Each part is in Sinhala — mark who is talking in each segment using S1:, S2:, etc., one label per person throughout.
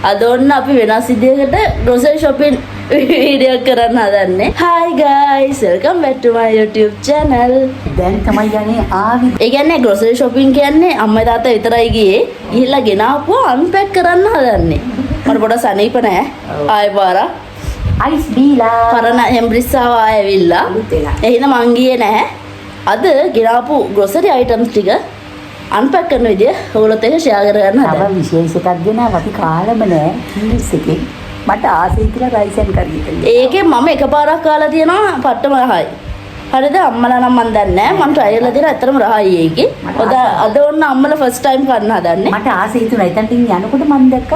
S1: අද ඔන්න අපි වෙනස් විදියකට ග්‍රොසරි shopping video කරන්න හදන්නේ. Hi guys, welcome back to my YouTube channel.
S2: දැන් තමයි යන්නේ ආවි.
S1: ඒ කියන්නේ ග්‍රොසරි shopping කියන්නේ අම්මයි තාත්තයි විතරයි ගියේ. ගිහිල්ලා ගෙනාපුවා අන්පැක් කරන්න හදන්නේ. මට පොඩක් සනීප නෑ. ආයෙ පාරක්
S2: අයිස් බීලා
S1: පරණ හෙම්බ්‍රිස්සාව ආයෙ ඇවිල්ලා.
S2: අලුත් වෙලා.
S1: ඒ හින්දා මං ගියේ නැහැ. අද ගෙනාපු ග්‍රොසරි අයිටම්ස් ටික අන්පැක් කරන විදිය ඔයගොල්ලොත් එක්ක ෂෙයා කරගන්න
S2: තව
S1: හදන්නේ.
S2: විශේෂ එකක් ගෙනාව අපි කාලම නෑ කීල්ස් එකේ. මට ආසයි කියලා රයිස් ඇන්ඩ් කරි එක.
S1: ඒකේ මම එකපාරක් කාලා තියෙනවා පට්ටම රහයි. හරිද අම්මලා නම් මන් දන්නේ නෑ මං try කරලා තියෙනවා ඇත්තටම රහයි ඒකේ.
S2: මට
S1: අද ඔන්න අම්මලා ෆස්ට් ටයිම් කන්න හදන්නේ.
S2: මට ආසයි හිතුණා එතනට යනකොට මං දැක්ක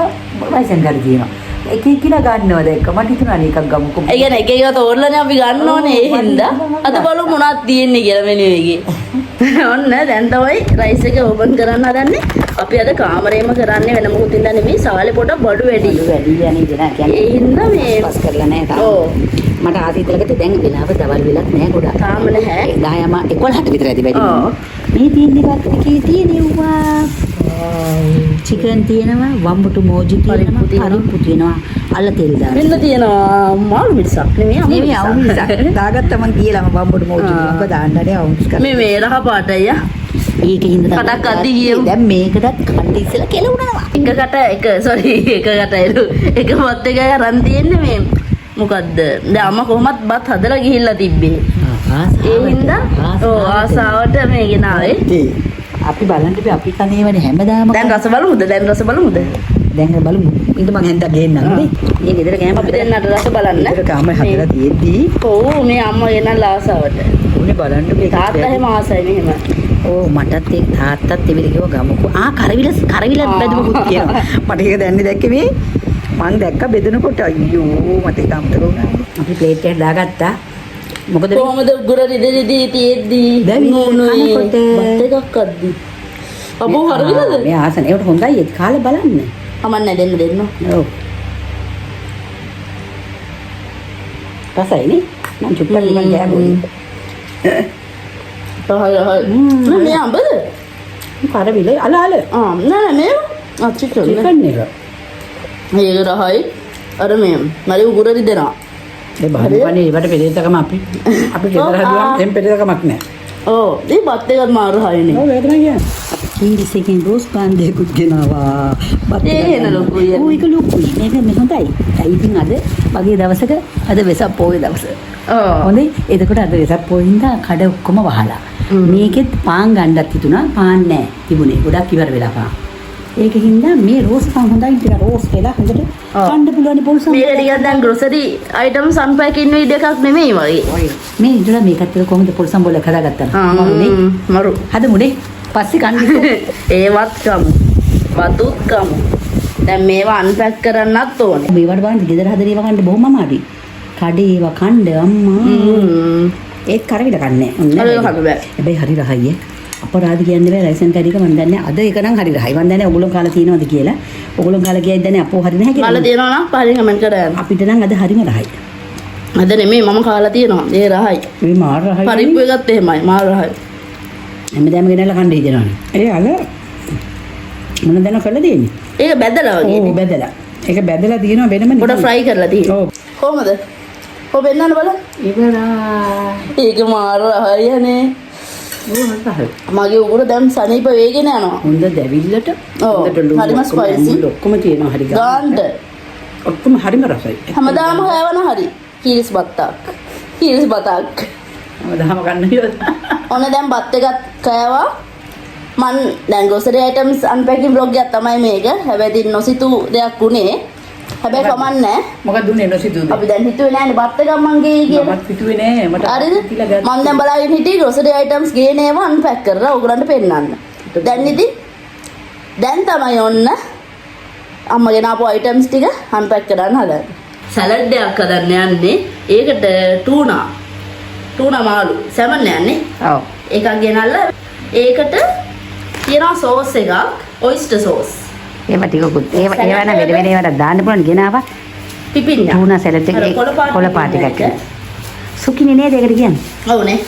S2: රයිස් ඇන්ඩ් කරි තියෙනවා. එක එක කියලා ගන්නවා දැක්ක. මට හිතුණා අනේ එකක් ගමුකෝ.
S1: ඒ කියන්නේ එක එක තෝරලානේ අපි ගන්න ඕනේ ඒ හින්දා. අද බලමු මොනවද තියෙන්නේ කියලා මෙනු එකේ. ඔන්න දැන් තමයි රයිස් එක ඕපන් කරන්න හදන්නේ. අපි අද කාමරේම කරන්නේ වෙන මොකුත් හින්දා නෙමෙයි සාලේ පොඩක් බඩු වැඩි.
S2: බඩු වැඩි යන්නේ දෙනා කියන්නේ.
S1: ඒ හින්දා මේ
S2: පස් කරලා නෑ තාම.
S1: ඔව්.
S2: මට ආසයි හිතලා ගත්තේ දැන් වෙලාව දවල් වෙලත් නෑ ගොඩක්.
S1: තාම නැහැ.
S2: 10ම 11ට විතර ඇති වැඩි.
S1: ඔව්.
S2: මේ තියෙන්නේ බත් එකේ තියෙනවා. චිකන් තියෙනවා, වම්බුටු මෝජු තියෙනවා,
S1: පරිප්පු තියෙනවා.
S2: පරිප්පු තියෙනවා, අල තෙල් දාලා.
S1: මෙන්න තියෙනවා මාළු මිරිසක් නෙමෙයි අමු
S2: නෙමෙයි අවු මිරිසක්.
S3: දාගත්ත මං කියලාම බම්බුඩු මෝජු
S1: ආ.
S3: මොකද දාන්නනේ අවුස් කරලා.
S1: මේ මේ රහ පාටයි ආ.
S2: ඒක හින්දා තමයි
S1: කටක් අද්දි ගියමු.
S2: දැන් මේකටත් කන්න ඉස්සෙල්ලා කෙලුණනවා.
S1: එක කට එක සෝරි එක කටයිලු එක බත් එකයි අරන් තියෙන්නේ මේ මොකද්ද දැන් අම්මා කොහොමත් බත් හදලා ගිහිල්ලා තිබ්බේ. ඒ හින්දා ඔව් ආසාවට මේ ගෙනාවේ.
S2: අපි බලන්න බෑ අපි කනේවනේ හැමදාම.
S1: දැන් රස බලමුද? දැන් රස බලමුද?
S2: දැන් බලමු.
S3: ඉතින් මං හැන්දක් ගේන්නම් නේ.
S2: මේ ගෙදර කෑම
S1: අපි දෙන්නට රස බලන්න.
S3: ගෙදර කාමරේ හදලා තියෙද්දි
S1: ඔව් මේ අම්මා ගෙනල්ලා ආසාවට.
S3: ඕනේ බලන්න මේක.
S1: තාත්තා එහෙම ආසයි මෙහෙම.
S2: ඔව් මටත් ඒ තාත්තත් එවිල කිව්වා ගමුකෝ. ආ කරවිල කරවිල බැදුමකුත් කියනවා.
S3: මට ඒක දැන්නේ දැක්කේ මේ මං දැක්ක බෙදනකොට අයියෝ මට ඒක අමතක වුණා.
S2: අපි ප්ලේට් එකට දාගත්තා. මොකද මේ
S1: කොහොමද උගුර රිදි රිදි තියෙද්දි
S2: දැන්
S1: උණු උණුයි
S2: කනකොට.
S1: බත් එකක් අද්දි. අපෝ කරවිලද?
S2: මේ ආසන ඒකට හොඳයි ඒක කාලා බලන්න.
S1: අමන්නේ දෙන්න දෙන්න.
S2: ඔව්. රසයි නේ? මං චුට්ටක් නිකන් කෑවොත්.
S1: රහයි රහයි. නෑ මේ අඹද?
S2: කරවිල අල අල.
S1: ආ නෑ නෑ මේ ආ චිකන්.
S2: චිකන් එක.
S1: මේක රහයි. අර මේ මරි උගුර රිදෙනවා.
S3: ඒ බහන්නේ ඒවට පෙරේතකම අපි අපි ගෙදර හදුවාම එම් පෙරේතකමක් නෑ.
S1: ඔව් මේ බත් එකත් මාරු රහයිනේ.
S3: ඔව් ඒක තමයි කියන්නේ.
S2: කීරිස් එකෙන් රෝස් පාන් දෙකකුත් ගෙනාවා. බත්
S1: ඒ
S2: එකක්
S1: එන ලොකුයි
S2: ඔව් ඒක ලොකුයි. මේක මේ හොඳයි. ඇයි ඉතින් අද වගේ දවසක අද වෙසක් පොහොය දවස.
S1: ඔව්.
S2: හොඳයි. එතකොට අද වෙසක් පොහින්දා කඩ ඔක්කොම වහලා. මේකෙත් පාන් ගන්නත් හිතුණා. පාන් නෑ තිබුණේ. ගොඩක් ඉවර වෙලා පාන්. ඒක හින්දා මේ රෝස් පාන් හොඳයි ටික රෝස් වෙලා හොඳට
S1: ඔව්.
S2: කන්න පුළුවන් පොල් සම්බ.
S1: මේක ටිකක් දැන් ග්‍රොසරි අයිටම්ස් අන්පැකින් වීඩියෝ එකක් නෙමෙයි වගේ.
S2: මේ ඉඳලා මේකත් එක්ක කොහොමද පොල් සම්බෝලයක් හදාගත්තා? මරුනේ.
S1: මරු.
S2: හදමුනේ. පස්සේ කන්න.
S1: ඒවත් කමු. බතුත් කමු. දැන් මේවා අන්පැක් කරන්නත් ඕනේ.
S2: මේවට බලන්න ගෙදර හදන ඒවා කන්න බොහොම අමාරුයි. කඩේ ඒවා කන්න අම්මා. ඒත් කරවිල කන්නේ. ඔන්න
S1: කරවිල කන්න බෑ.
S2: හැබැයි හරි රහයි ඈ. අපරාධ කියන්න බෑ රයිස් ඇන්ඩ් කරි එක මන් දන්නේ අද ඒක නම් හරි රහයි. මන් දන්නේ ඔයගොල්ලෝ කාලා තියෙනවද කියලා. ඔයගොල්ලෝ කාලා කියයිද දන්නේ අපෝ හරි නැහැ කියලා.
S1: කාලා තියෙනවා නම් පහලින් කමෙන්ට් කරන්න.
S2: අපිට නම් අද හරිම රහයි.
S1: අද නෙමෙයි මම කාලා තියෙනවා. ඒ රහයි.
S3: මේ මාර රහයි.
S1: පරිප්පු එකත් එහෙමයි මාර රහයි.
S2: හැමදාම ගෙනල්ලා කන්න හිතෙනවනේ.
S3: ඒ අල මොන දන කරලා තියෙන්නේ?
S1: ඒක බැදලා වගේ.
S3: ඔව් බැදලා. ඒක බැදලා තියෙනවා වෙනම නිකන්.
S1: පොඩ ෆ්‍රයි කරලා තියෙනවා.
S3: ඔව්.
S1: කොහමද? ඔබ පෙන්නන්න බලන්න.
S2: ඉවරයි.
S1: ඒක මාර රහයි අනේ. මගේ උගුර දැන් සනීප වේගෙන යනවා.
S2: හොඳ දැවිල්ලට
S1: ඔව්.
S2: හොඳට ලුණු
S1: හරිම
S2: ඔක්කොම
S1: spicy.
S2: ඇඹුල් ඔක්කොම තියෙනවා හරි
S1: ගාන්ට
S3: ඔක්කොම හරිම රසයි.
S1: හැමදාම කෑවන හරි. කීරිස් බත්තක්. කීරිස් බතක්.
S3: හැමදාම කන්න හියොත්.
S1: ඔන්න දැන් බත් එකත් කෑවා. මං දැන් ග්‍රොසරි අයිටම්ස් අන්පැකින් බ්ලොග් එකක් තමයි මේක. හැබැයි ඉතින් නොසිතූ දෙයක් වුණේ. හැබැයි කමක් නෑ.
S3: මොකක්ද උනේ නොසිතූ දේ?
S1: අපි දැන් හිතුවේ නෑනේ බත් එකක් මං ගෙයි කියලා.
S3: මමත් හිතුවේ නෑ මට
S1: හරිද?
S3: කියලා ගත්තා.
S1: මං දැන් බලාගෙන හිටියේ ග්‍රොසරි අයිටම්ස් ගේන ඒවා අන්පැක් කරලා ඔයගොල්ලන්ට පෙන්නන්න. දැන් ඉතින් දැන් තමයි ඔන්න අම්මා ගෙනාපු අයිටම්ස් ටික අන්පැක් කරන්න හදන්නේ. සැලඩ් එකක් හදන්න යන්නේ. ඒකට ටූනා. ටූනා මාළු සැමන් යන්නේ.
S2: ඔව්.
S1: එකක් ගෙනල්ලා ඒකට තියෙනවා සෝස් එකක් ඔයිස්ටර් සෝස්.
S2: ඒවා ටිකකුත් ඒවා ඒවා නම් වෙන වෙන ඒවාට දාන්න පුළුවන් ගෙනාවා.
S1: පිපිඤ්ඤා.
S2: ටූනා සැලඩ් එක
S1: අර කොළ පාට
S2: කොළ පාට
S1: පිපිඤ්ඤා
S2: එකක්.
S1: එක.
S2: සුකිනේ නේද ඒකට කියන්නේ?
S1: ඔව්නේ.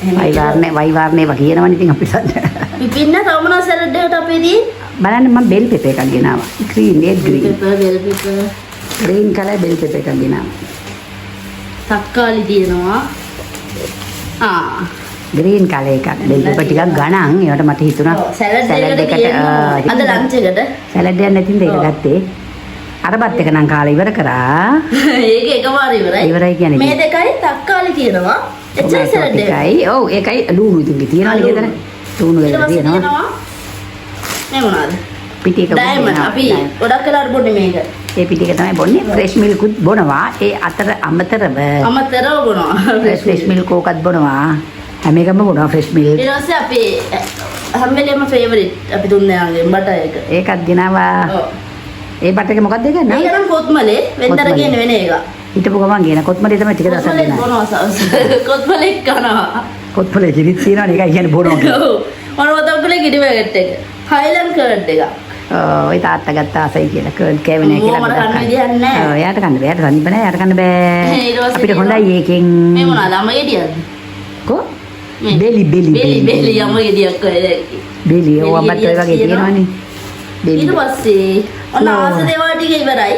S1: එහෙම
S2: වයිවාර්නේ වයිවාර්නේ ඒවා කියනවනේ ඉතින් අපිට.
S1: පිපිඤ්ඤා තව මොනවා සැලඩ් එකට අපේ තියෙන්නේ?
S2: බලන්න මම බෙල් පෙපර් එකක් ගෙනාවා. ග්‍රීන්, ඒත් green.
S1: Pepper, bell pepper.
S2: Green colour bell pepper එකක් ගෙනාවා.
S1: තක්කාලි තියෙනවා. ආ.
S2: ග්‍රීන් කලර් එකක්. බෙල් පෙපර් ටිකක් ගණන්. ඒවට මට හිතුණා
S1: සැලඩ් එකට තියෙනවා. අද ලන්ච් එකට.
S2: සැලඩ් එකක් නැතිඳ ඒක ගත්තේ. අර බත් එක නම් කාලා ඉවර කරා.
S1: ඒක එකපාර ඉවරයි.
S2: ඉවරයි කියන්නේ
S1: මේ දෙකයි තක්කාලි තියෙනවා. එච්චර සැලඩ් එක.
S2: ටිකයි. ඔව්, ඒකයි ලුණු ඉතින් තියෙනවනේ ගෙදර. ලුණු
S1: ඊට
S2: ගෙදර
S1: පස්සේ
S2: තියෙනවා.
S1: තියෙනවා මේ මොනවාද?
S2: පිටි එක
S1: ඩයමන්ඩ්. අපි ගොඩක් වෙලාවට බොන්නේ මේක.
S2: ඒ පිටි එක තමයි බොන්නේ. ෆ්‍රෙෂ් මිල්කුත් බොනවා. ඒ අතර අමතරව
S1: අමතරව බොනවා.
S2: Fresh milk ඕකත් බොනවා. හැම එකම බොනවා ෆ්‍රෙෂ් මිල්ක්.
S1: ඊට පස්සේ අපි හැම වෙලේම ෆේවරිට් අපි තුන් දෙනාගේ බටර් එක.
S2: ඒකත් ගෙනාවා.
S1: ඔව්.
S2: ඒ බටර් එක මොකක්ද ඒක නම?
S1: මේක නම් කොත්මලේ වෙනතර
S2: කොත්මලේ.
S1: කියන වෙන එක.
S2: හිටපු ගමන් ගෙන කොත්මලේ තමයි ටික දවසක්
S1: කොත්මලේ
S2: ගෙනාවේ.
S1: බොනවා සවස. කොත්මලේ කනවා.
S2: කොත්මලේ කිරිත් තියෙනවනේ, ඒකයි කියන්නේ බොනවා කියලා.
S1: ඔව්. මොනවද ඔක්කොලේ කිරි පැකට් එක. හයිලන්ඩ් කර්ඩ් එක.
S2: ඔව්, ඔය තාත්තා ගත්ත ආසයි කියලා කර්ඩ් කෑවේ නෑ කියලා.
S1: අම්මෝ, මට කන්න විදිහක් නෑ.
S2: ඔව්, එයාට කන්න බෑ. එයාට සනීප නෑ. එයාට කන්න බෑ.
S1: ඊට පස්සේ
S2: අපිට
S1: තියෙනවා.
S2: හොඳයි ඒකෙන්.
S1: මේ මොනවාද අම ගෙඩියක්ද?
S2: කො?
S1: මේ.
S2: බෙලි බෙලි.
S1: බෙලි බෙලි අම ගෙඩියක් ඔය දැක්කේ.
S2: බෙලි ඔව්,
S1: බෙලි
S2: අම්මත් ඔය
S1: ගෙඩියක්
S2: වගේ
S1: තියෙනවා.
S2: තියෙනවනේ. බෙලි.
S1: ඊට පස්සේ ඔන්න
S2: ඔව්.
S1: ආස දේවල් ටික ඉවරයි.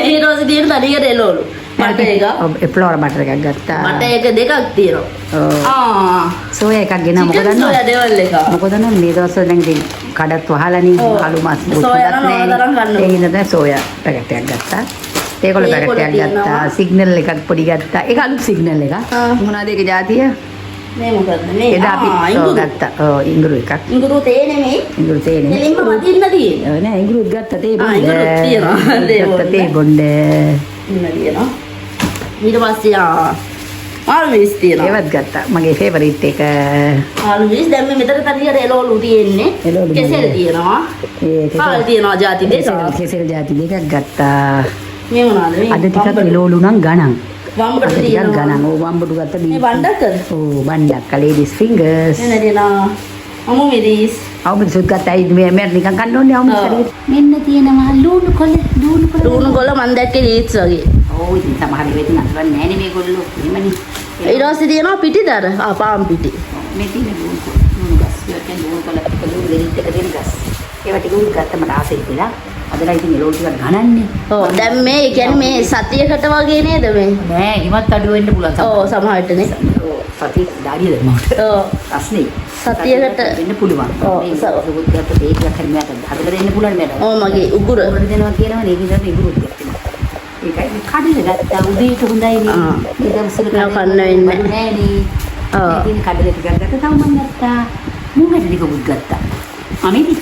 S1: ඊට පස්සේ තියෙන තනිකර එළවලු. බටර් එක.
S2: ඔව්, ඒ ෆ්ලෝරා බටර් එකක් ගත්තා.
S1: බටර් එක දෙකක් තියෙනවා.
S2: ඔව්.
S1: ආ.
S2: සෝයා එකක් ගෙනා. මොකද
S1: චිකන්
S2: දන්නවද?
S1: සෝයා ඩෙවල් එක.
S2: මොකද නම් මේ දවස්වල දැන් ඉතින් කඩත් වහලානේ,
S1: ඔව්.
S2: අලු මස්
S1: සෝයා නම් ඕන තරම් කන්න
S2: ඒ හින්දා දැන් සෝයා පැකට් එකක් ගත්තා. තේකොළ
S1: තේකොළ
S2: පැකට් එකක්
S1: තියෙනවා.
S2: ගත්තා. සිග්නල් එකක් පොඩි ගත්තා. ඒක අලුත් සිග්නල් එකක්.
S1: ආ.
S2: මොනවාද ඒක ජාතිය?
S1: මේ මොකද්ද මේ?
S2: එදා අපි
S1: ආ,
S2: ඔව්
S1: ඉඟුරු.
S2: ගත්තා. ඔව්, ඉඟුරු එකක්.
S1: ඉඟුරු තේ නෙමෙයි.
S2: ඉඟුරු තේ නෙමෙයි.
S1: දෙලින්ම මදින්න තියෙන්නේ.
S2: ඔව් නෑ, ඉඟුරුත් ගත්තා තේ
S1: ආ,
S2: බොන්න.
S1: ඉඟුරුත් තියෙනවා. තේ
S2: ගත්තා
S1: බොන්න.
S2: තේ බොන්න.
S1: ඉන්න තියෙනවා. ඊට පස්සේ ආ ආලු මිරිස් තියෙනවා.
S2: ඒවත් ගත්තා. මගේ ෆේවරිට් එක.
S1: ආලු මිරිස් දැන් මේ මෙතන තනියර එළවලු තියෙන්නේ.
S2: එළවලු
S1: කෙසෙල්
S2: නේද?
S1: තියෙනවා.
S2: ඒ කෙසෙල්.
S1: හාල් තියෙනවා ජාති දෙකක්.
S2: කෙසෙල් ජාති දෙකක් ගත්තා.
S1: මේ මොනවාද මේ?
S2: අද ටිකක්
S1: වම්බටු.
S2: එළවලු නම් ගණන්.
S1: වම්බටු
S2: අද ටිකක්
S1: තියෙනවා.
S2: ගණන්. ඔව්, වම්බටු ගත්ත.
S1: මේ බණ්ඩක්කද?
S2: ඔව්, බණ්ඩක්ක ලේඩිස් ෆින්ගර්ස්.
S1: මෙන්න තියෙනවා අමු මිරිස්.
S2: අවුරුදු සුත් ගත්තා. ඇයි මේ මට නිකන් කන්න ඕනේ අවුරුදු
S1: ඔව්.
S2: හරියට. මෙන්න තියෙනවා ලුණු කොළ, ලුණු කොළ.
S1: ලුණු කොළ මන් දැක්කේ රීට්ස් වගේ.
S2: ඔව්, ඉතින් සමහර ඒවා ඉතින් අතුරන්නේ නෑනේ මේගොල්ලෝ. එහෙමනේ.
S1: ඊට පස්සේ තියෙනවා පිටිදර. ආ පාන් පිටි.
S2: මේ තියෙන ලුණු කොළ, ලුණු ගස්. ඒවා කියන්නේ ලුණු කොළ ටික, ලුණු වෙරිත් එක තියෙන ගස්. ඒවා ටික උත් ගත්ත මට ආසයි කියලා. අදලා ඉතින් එළවලු ටිකක් ගණන්නේ.
S1: ඔව්, දැන් මේ ඒ කියන්නේ මේ සතියකට වගේ නේද මේ?
S2: නෑ, ඉවත් අඩු වෙන්න පුළුවන්.
S1: ඔව්, සමහරට නේ.
S2: ඔව්, සතිය දාඩිය දැම්මට.
S1: ඔව්.
S2: ප්‍රශ්නේ.
S1: සතියකට
S2: වෙන්න පුළුවන්.
S1: ඔව්,
S2: මේ සුකුත් ගත්ත තේ ටිකක් හරි මෙයාට හදලා දෙන්න පුළුවන් මෙයාට.
S1: ඔව්, මගේ උගුර.
S2: උගුර දෙනවා කියනවනේ, ඒක ඉතින් උගුරුත් ගත්තා. ඒකයි මේ කඩල ගත්තා. උදේට හොඳයි නේ.
S1: ආ.
S2: මේ දවස්වල
S1: නෑ,
S2: කඩල
S1: කන්න වෙන්නේ
S2: බඩු නෑනේ.
S1: ඔව්.
S2: මේ තියෙන කඩල ටිකක් ගත්තා. තව මං ගත්තා. මුං ඇට ටිකකුත් ගත්තා. අමේදි.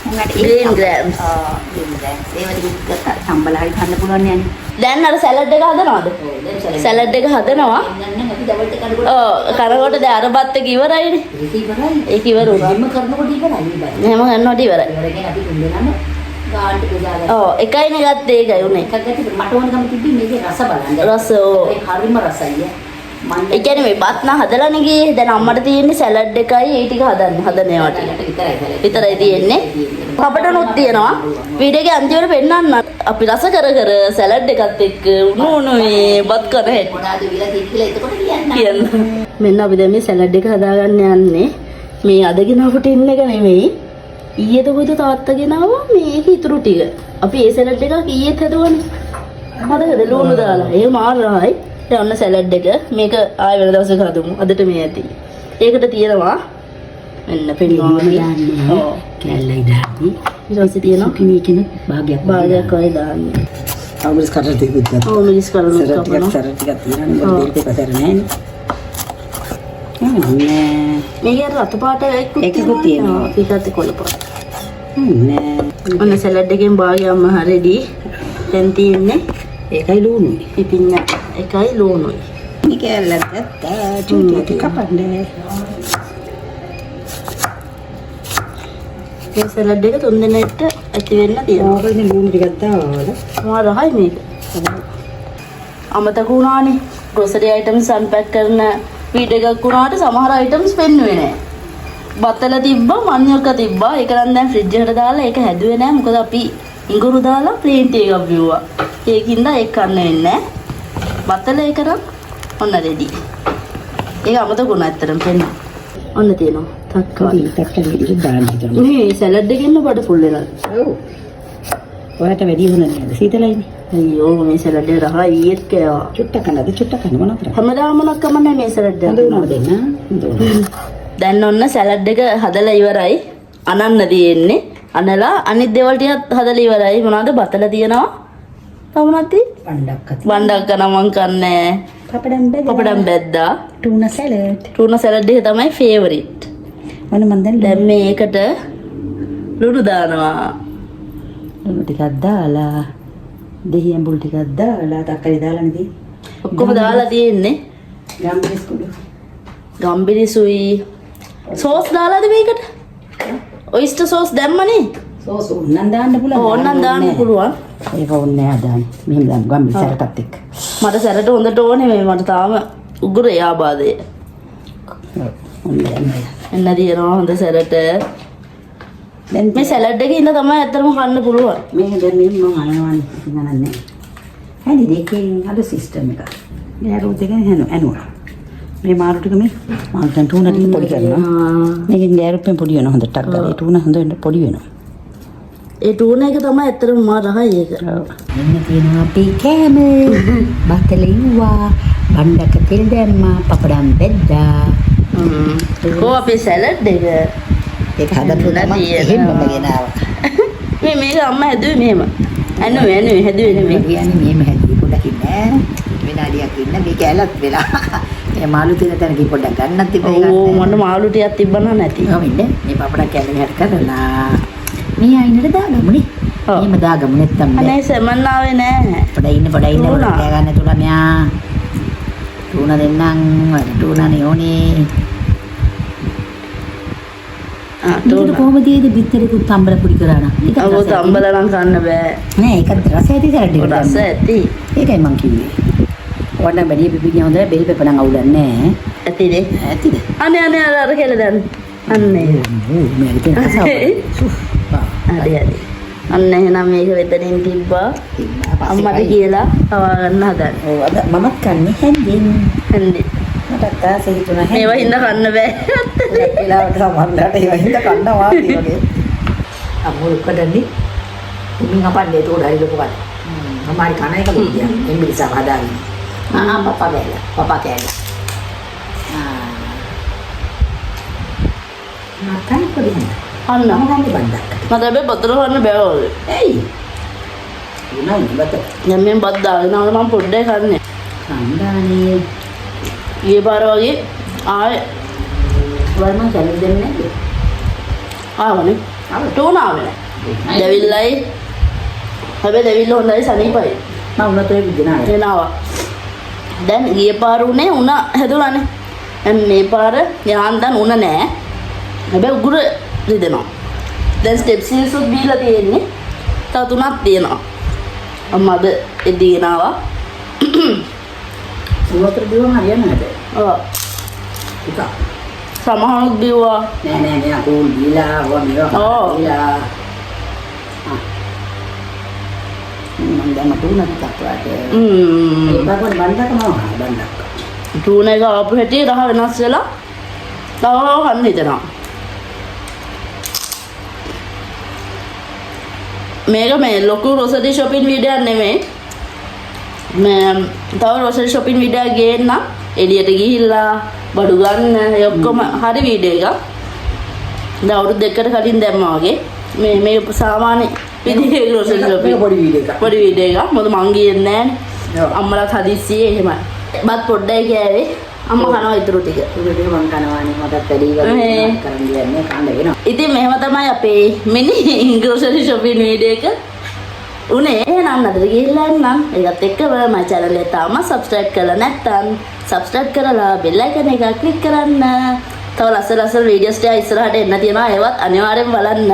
S2: මුං ඇට
S1: Green grams.
S2: ආ, green grams. ඒව ටිකකුත් ගත්තා. සම්බල හරි කන්න පුළුවන් නේ අනේ.
S1: දැන් අර සැලඩ් එක හදනවද?
S2: ඔව්, දැන් සැලඩ්.
S1: සැලඩ් එක හදනවා.
S2: නම් අපි දවල්ට කනකොට
S1: ඔව්, කරකොට දැන් අර බත් එක ඉවරයිනේ.
S2: ඒක ඉවරයි.
S1: ඒක ඉවර වුණා.
S2: එහෙම කරනකොට ඉවරයි මේ බත්.
S1: එහෙම කරනකොට ඉවරයි.
S2: ඉවර කියන්නේ අපි තුන් දෙනාම ගානට බෙදාගත්තා.
S1: ඔව්, එකයිනේ ගත්තේ ඒකයි උනේ.
S2: එකක් ගත්තේ මට ඕනකම තිබ්බේ මේකේ රස බලන්න.
S1: රස, ඔව්.
S2: ඒ හරිම රසයි ඈ. මන්
S1: ඒ කියන්නේ මේ බත් නම් හදලානේ ගියේ. දැන් අම්මට තියෙන්නේ සැලඩ් එකයි ඒ ටික හදන්න. හදන ඒවා ටික.
S2: විතරයි සැලඩ්.
S1: විතරයි තියෙන්නේ. කපටනුත් තියෙනවා. වීඩියෝ එකේ අන්තිමට පෙන්නන්න. අපි රස කර කර සැලඩ් එකත් එක්ක උණු උණු මේ බත් කන හැටි.
S2: මොනවාද විලා තියෙන්නේ කියලා එතකොට කියන්න.
S1: කියන්න. මෙන්න අපි දැන් මේ සැලඩ් එක හදාගන්න යන්නේ. මේ අද ගෙනාවු ටින් එක නෙමෙයි. ඊයේද කොයිද තාත්තා ගෙනාවා මේක ඉතුරු ටික. අපි ඒ සැලඩ් එකක් ඊයේත් හදුවානේ. මතකද ලුණු දාලා. ඒ මාර රහයි. දැන් ඔන්න සැලඩ් එක. මේක ආයෙ වෙන දවසක හදමු. අදට මේ ඇති. ඒකට තියෙනවා මෙන්න පෙන්නවා වගේ. ඔව්.
S2: කැලලයි දාන්නේ.
S1: ඊට පස්සේ තියෙනවා
S2: සුකිනි එකෙනුත් භාගයක්
S1: භාගයක් වගේ දාන්නේ.
S3: අවුරුදු කටට ටිකකුත් ගත්තා.
S1: ඔව්, මිරිස් කරලුත්
S3: සැරට ටිකක්
S1: කපනවා.
S3: සැරට ටිකක් තියෙනවනේ. මොකද බෙල් පෙපර් සැර නෑනේ.
S2: නෑ.
S1: මේක අර රතු පාට එකකුත්
S3: එකකුත් තියෙනවා.
S1: ඔව්, ඒකත් කොළ පාට.
S3: නෑ.
S1: ඔන්න සැලඩ් එකෙන් භාගයක්ම රෙඩි. දැන් තියෙන්නේ
S3: ඒකයි ලුණුයි.
S1: පිපිඤ්ඤ එකයි ලුණුයි.
S3: මේ කෑල්ලක් ගත්තා. චූටි ටික කපන්න.
S1: මේ සැලඩ් එක තුන් දෙනෙක්ට ඇති වෙන්න තියෙනවා.
S3: ඕක ඉතින් ලුණු ටිකක් දාලා.
S1: මාර රහයි මේක. අමතක වුණානේ. ග්‍රොසරි අයිටම්ස් අන්පැක් කරන වීඩියෝ එකක් වුණාට සමහර අයිටම්ස් පෙන්නුවේ නෑ. බතල තිබ්බා, මඤ්ඤොක්ක තිබ්බා. ඒක නම් දැන් ෆ්‍රිජ් එකට දාලා ඒක හැදුවේ නෑ. මොකද අපි ඉඟුරු දාලා ප්ලේන් ටී එකක් බිව්වා. ඒකින්ද ඒක කන්න වෙන්නේ නෑ. බතල එක නම් ඔන්න රෙඩි. ඒක අමතක වුණා ඇත්තටම පෙන්න. ඔන්න තියෙනවා. තක්කාලි.
S2: තක්කාලි ටික දාන්න හිතනවා.
S1: මේ සැලඩ් එකෙන්ම බඩ ෆුල් වෙනවා.
S2: ඔව්. ඔයාට වැඩි හොන නේද? සීතලයිනේ.
S1: අයියෝ, මේ සැලඩ් එක රහයි, ඊයේත් කෑවා.
S2: චුට්ටක් කන්නද? චුට්ටක් කන්න මොනවද කරන්නේ?
S1: හැමදාම මොනක් කමන්නේ මේ සැලඩ් එක.
S2: හොඳ වුණාද දෙන්න? හොඳ වුණා.
S1: දැන් ඔන්න සැලඩ් එක හදලා ඉවරයි. අනන්න තියෙන්නේ. අනලා අනිත් දේවල් ටිකත් හදලා ඉවරයි. මොනවද, බතල තියෙනවා. තව මොනවද තියෙන්නේ?
S2: බණ්ඩක් අති.
S1: බණ්ඩක් නම් මං කන්නේ.
S2: පපඩම් බෙදා.
S1: Papadam බැද්දා.
S2: Tuna salad.
S1: Tuna salad එක තමයි ෆේවරිට්.
S2: මොන මන් දැන්
S1: දැන් මේකට ලුණු දානවා.
S2: ලුණු ටිකක් දාලා, දෙහි ඇඹුල් ටිකක් දාලා, තක්කාලි දාලා නේද?
S1: ඔක්කොම දාලා තියෙන්නේ.
S2: ගම්බිරිස් කුඩු.
S1: ගම්බිරිසුයි සෝස් දාලාද මේකට? Oyster sauce දැම්මනේ.
S2: සෝස් ඕනනම් දාන්න පුළුවන්.
S1: ඔව්, ඕනනම් දාන්න පුළුවන්.
S2: ඒක ඕනේ නෑ දාන්න. මෙහෙම දාමු ගම්බිරිස් සැලටත් එක්ක.
S1: මට සැලඩ් හොඳට ඕනේ, මේ මට තාම උගුරේ ආබාධය.
S2: ඔව්. ඔන්න දැන්.
S1: එන්න තියෙනවා හොඳ සැලඩ්.
S2: දැන්
S1: මේ සැලඩ් එකේ ඉන්න තමයි ඇත්තටම කන්න පුළුවන්.
S2: මේ දැන් මේ මම අනවන්නේ ඉතින් අනන්නේ. හැඳි දෙකෙන් අර සිස්ටම් එක. මේ අර දෙකෙන් හැනු ඇනුවා. මේ මාළු ටික, මේ මාළු දැන් ටූනා ටික පොඩි කරනවා. මේකෙන් ගෑරුප්පෙන් පොඩි වෙනවා හොඳට ටක් ගාලා. ඒ ටූනා හොඳට පොඩි වෙනවා.
S1: ඒ ටූනා එක තමයි ඇත්තටම මා රහයි ඒක.
S2: මෙන්න තියෙනවා අපේ කෑම. බතල ඉව්වා, බණ්ඩක තෙල් දැම්මා, පපඩම් බෙද්දා.
S1: කෝ අපේ සැලඩ් එක?
S3: ඒක හදපු ගමන් එහෙම්මම ගෙනාවා.
S1: මේ මේක අම්මා හැදුවේ මෙහෙම. ඇනුවේ ඇනුවේ හැදුවේ නෙමෙයි.
S3: කියන්නේ මෙහෙම හැදුවේ. පොඩ්ඩක් ඉන්න ඈ. විනාඩියක් ඉන්න, මේ කෑල්ලත් වෙලා. මේ මාළු තියෙන තැනකින් පොඩ්ඩක් ගන්නත් තිබ්බ එකක්.
S1: ඔව්, මට මාළු ටිකක් තිබ්බා නම් නැති.
S3: ඔව්, ඉන්න. මේ පපඩම් කෑල්ල මෙහාට කරලා මේ අයිනට දාගමු නේ.
S1: ඔව්.
S3: එහෙම දාගමු නැත්තම් බෑ.
S1: අනේ සෙමන් ආවේ නෑ.
S3: පොඩ ඉන්න, පොඩ ඉන්න, පොඩ
S1: ටූනා.
S3: කෑ ගන්න තුලා මෙයා. ටූනා දෙන්නම්. ඔයාලට ටූනානේ ඕනේ.
S1: ආ,
S2: මේකට
S1: ටූනා.
S2: කොහොමද තියෙන්නේ බිත්තරකුත් තම්බල පොඩි කරා නම්? ඒකත්
S1: ඔව්.
S2: රස ඇති.
S1: තම්බල නම් කන්න බෑ.
S2: නෑ, ඒකත් රස ඇති සැලඩ් එකට.
S1: රස ඇති.
S2: ඒකයි මං කිව්වේ. ඔයාලට වැඩි පිපිඤ්ඤා හොඳ නෑ, බෙල් පෙපර් නම් අවුලක් නෑ.
S1: ඇතිනේ.
S2: ඇතිද?
S1: අනේ අනේ, අර අර කියලා දැන්. අන්නේ.
S2: ඔව්, මේක තියෙන රස.
S1: හරි හරි. අන්න එහෙනම් මේක වෙතනින් තිබ්බා. අම්මට කියලා කවා ගන්න හදන්න.
S2: ඔව්, අද මමත් කන්නේ හැන්දෙන්.
S1: හන්දි.
S2: මටත් ආස හිතුණා.
S1: මේවා හින්දා කන්න බෑ.
S3: වෙලාවට සමහරලාට ඒවා හින්දා කන්න වාගේ වගේ. අම්මෝ කඩන්නේ. උමින් අපන්නේ ඒකට හරි ලොකු කඩ. මම හරි කන එක ලොකු එම්බිරිසාව හදාගෙන. ආ, පපා කෑල්ල. පපා කෑල්ල. ආ. මතයි පොඩි හොඳ.
S1: අන්න.
S3: මම ගන්නේ බණ්ඩක්.
S1: මට හැබැයි බතල කන්න බෑ වගේ.
S3: ඇයි? උනායි බත.
S1: දැන් මම බත් දාගෙන ආවම මම පොඩ්ඩයි කන්නේ.
S2: කණ්ඩානේ.
S1: ගිය පාර වගේ ආයේ.
S2: ඔයාලා මං සැලඩ් දෙන්නේ නැද්ද?
S1: ආවනේ. ටූනා ආවේ නෑ. දැවිල්ලයි. හැබැයි දැවිල්ල හොඳයි, සනීපයි.
S2: මං උනත් ඔය ගෙනාවා.
S1: ගෙනාවා. දැන් ගිය පාර උනේ උණ හැදුලානේ. දැන් මේ පාර යාන්තම් උණ නෑ. හැබැයි උගුර රිදෙනවා. දැන් ස්ටෙප්සිල්ස් උත් බීලා තියෙන්නේ. තව තුනක් තියෙනවා. අම්මා අද එද්දි ගෙනාවා.
S2: වතුර බිව්වම හරියන්නේ නැහැ.
S1: ඔව්.
S2: ටිකක්.
S1: සමහරුත් බිව්වා.
S2: නෑ නෑ නෑ, කෝල් බීලා ඔවා මේවා
S1: ඔව්.
S2: බීලා. ආ. මං දැන් ටූනා ටිකක් ඔයාට. ඒ පාර බණ්ඩක මම බණ්ඩක්.
S1: ටූනා එක ආපු හැටි රහ වෙනස් වෙලා තව තව කන්න හිතෙනවා. මේක මේ ලොකු ග්‍රොසරි shopping video එකක් නෙමෙයි. මේ තව ග්‍රොසරි shopping video එකක් ගේන්න, එළියට ගිහිල්ලා බඩු ගන්න ඒ ඔක්කොම හරි වීඩියෝ එකක්. දැන් අවුරුදු 2කට කලින් දැම්මා වගේ. මේ මේ සාමාන්‍ය විදිහේ ග්‍රොසරි shopping.
S3: මේක පොඩි වීඩියෝ එකක්.
S1: පොඩි වීඩියෝ එකක්. මොකද මං ගියේ නෑනේ.
S3: ඔව්.
S1: අම්මලාත් හදිස්සියේ එහෙමයි. බත් පොඩ්ඩයි කෑවේ. අම්මා කනවා ඉතුරු ටික.
S2: ඉතින් ටික මං කනවානේ, මටත් වැඩි වගේ කරන්න දෙයක් නෑ, කන්න වෙනවා.
S1: ඉතින් මෙහෙම තමයි අපේ මිනි ග්‍රොසරි shopping video එක උනේ. එහෙනම් අදට ගිහිල්ලා එන්නම්. ඒකත් එක්කම මගේ channel එක තාම subscribe කරලා නැත්නම් subscribe කරලා bell icon එක ක්ලික් කරන්න. තව ලස්සන ලස්සන වීඩියෝස් ටික ඉස්සරහට එන්න තියෙනවා. ඒවත් අනිවාර්යෙන් බලන්න.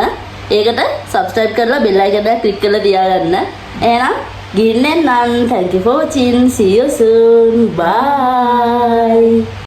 S1: ඒකට subscribe කරලා bell icon එක ක්ලික් කරලා තියාගන්න. එහෙනම් ගිහින් එන්නම්. Thank you for watching. See you soon. Bye.